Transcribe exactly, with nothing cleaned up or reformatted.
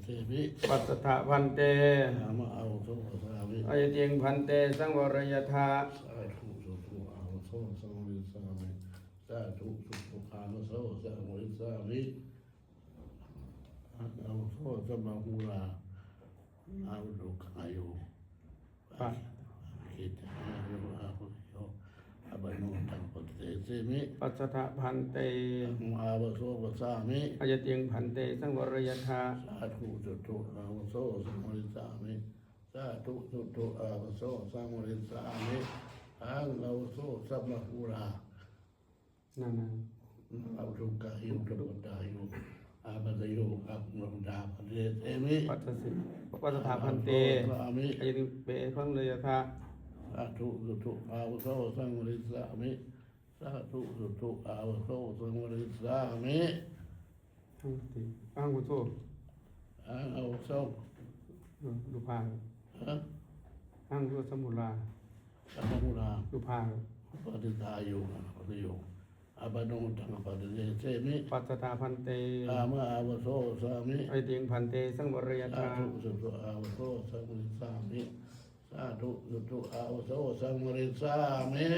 Semi. Passatha bhante. Āma āvuso passāmi. Āyatiṃ bhante saṃvareyyātha. Sādhu sādhu āvuso saṃvarissāmi. Sādhu sādhu āvuso saṃvarissāmi. Āvuso sammahulā. Āvuso kāyo. Pa- Kittayā yo āvuso yo. Appano taṃ paṭidesemi. Passatha bhante. Āma āvuso passāmi. Āyatiṃ bhante saṃvareyyātha. Sādhu sādhu āvuso saṃvarissāmi. Sādhu sādhu āvuso saṃvarissāmi. Ahaṃ āvuso sammahulā. Nā, nā. Āvuso kāyo dukkaṭāyo ābādhāyo appano taṃ paṭidesemi. Passasi- passatha bhante. Āvuso passāmi. Āyatiṃ bhante saṃvareyyātha. Sādhu sādhu āvuso saṃvarissāmi. Sādhu sādhu āvuso saṃvarissāmi. Ahaṃ āvuso. Ahaṃ āvuso. Dubhāga. Ha? Ahaṃ āvuso sammahulā. Sammahulā. Dubhāga. Paṭidesāyo. Paṭidesāyo. Appano taṃ paṭidesemi. Passatha bhante. Āma āvuso passāmi. Āyatiṃ bhante saṃvareyyātha. Sādhu sādhu āvuso saṃvarissāmi. Sādhu sādhu āvuso saṃvarissāmi.